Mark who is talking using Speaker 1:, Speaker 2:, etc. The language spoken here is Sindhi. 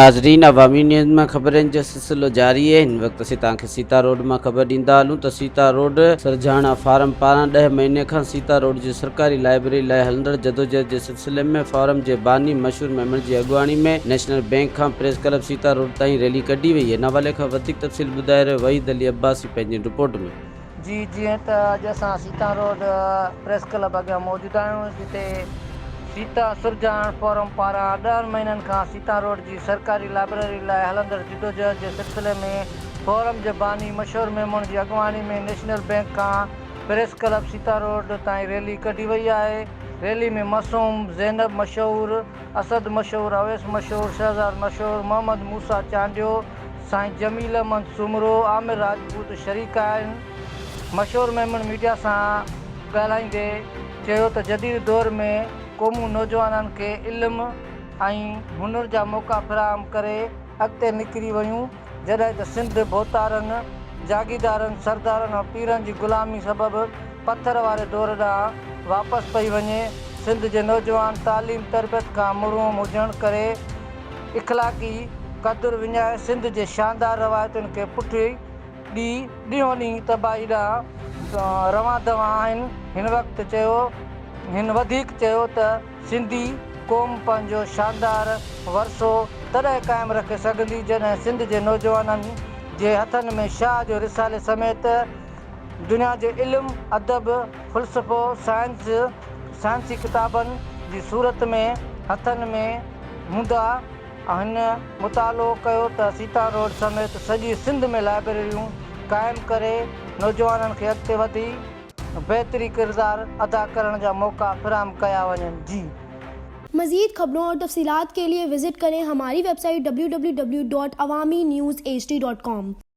Speaker 1: ناظرين عوامي نيوز مان خبرن جو سلسلو جاري آهي هن وقت اسين توهان کي سيتا روڊ مان خبر ڏيندا هلون ته سيتا روڊ سرجهاڻا فارم پاران ڏهه مهيني کان سيتا روڊ جي سرڪاري لائبريري لاء هلندڙ جدوجهد جي سلسلي ۾ فورم جي باني مشهور ميمڻ جي اڳواڻي ۾ نيشنل بينڪ کان پريس ڪلب سيتا روڊ تائين ريلي ڪڍي وئي ان حوالي کان وڌيڪ تفصيل ٻڌائي رهيو وحيد علي عباسي پنهنجي رپورٽ ۾.
Speaker 2: جي جيئن ته اڄ اسان سيتا روڊ پريس ڪلب اڳيان موجود آهيون جتي سيتا سرجهاڻ فورم پاران ڏهن مهينن کان سيتا روڊ جي سرڪاري لائبريري لاء هلندڙ جدوجهد جي سلسلي ۾ فورم جي باني مشهور ميمڻ جي اڳواڻي ۾ نيشنل بينڪ کان پريس ڪلب سيتا روڊ تائين ريلي ڪڍي وئي آهي ريلي ۾ معصوم زينب مشهور، اسد مشهور، اويس مشهور، شهزاد مشهور، محمد موسيٰ چانڊيو، سائين جميل احمد سومرو، عامر راجپوت شريڪ آهن. مشهور ميمڻ ميڊيا سان ڳالهائيندي چيو ته جديد دور ۾ قومون نوجوانن کي علم ۽ هنر جا موقعا فراهم ڪري اڳتي نڪري ويون جڏهن ته سنڌ ڀوتارن، جاگيردارن، سردارن ۽ پيرن جي غلامي سبب پٿر واري دور ڏانهن واپس پئي وڃي، سنڌ جي نوجوان تعليم تربيت کان محروم هجڻ ڪري اخلاقي قدر وڃائي سنڌ جي شاندار روايتن کي پٺي ڏئي ڏينهون ڏينهن تباهي ڏانهن روان دوان آهن. هن وقت چيو هن وڌيڪ چيو ته سنڌي قوم پنهنجو شاندار ورثو تڏهن قائم رکي سگهندي جڏهن سنڌ جي نوجوانن جي هٿن ۾ شاهه جو رسالي سميت دنيا جي علم، ادب، فلسفو، سائنس، سائنسي ڪتابن جي صورت ۾ هٿن ۾ هوندا. هن مطالعو ڪيو ته سيتا روڊ سميت سڄي سنڌ ۾ لائبريريون قائم ڪري نوجوانن کي اڳتي وڌي بهتري ڪردار ادا ڪرڻ جا موقعا فراهم ڪيا وڃن. جي.
Speaker 3: مزيد خبرون اور تفصيلات کے لئے وزٽ ڪرين ھماري website W W W dot Awami news H D dot com.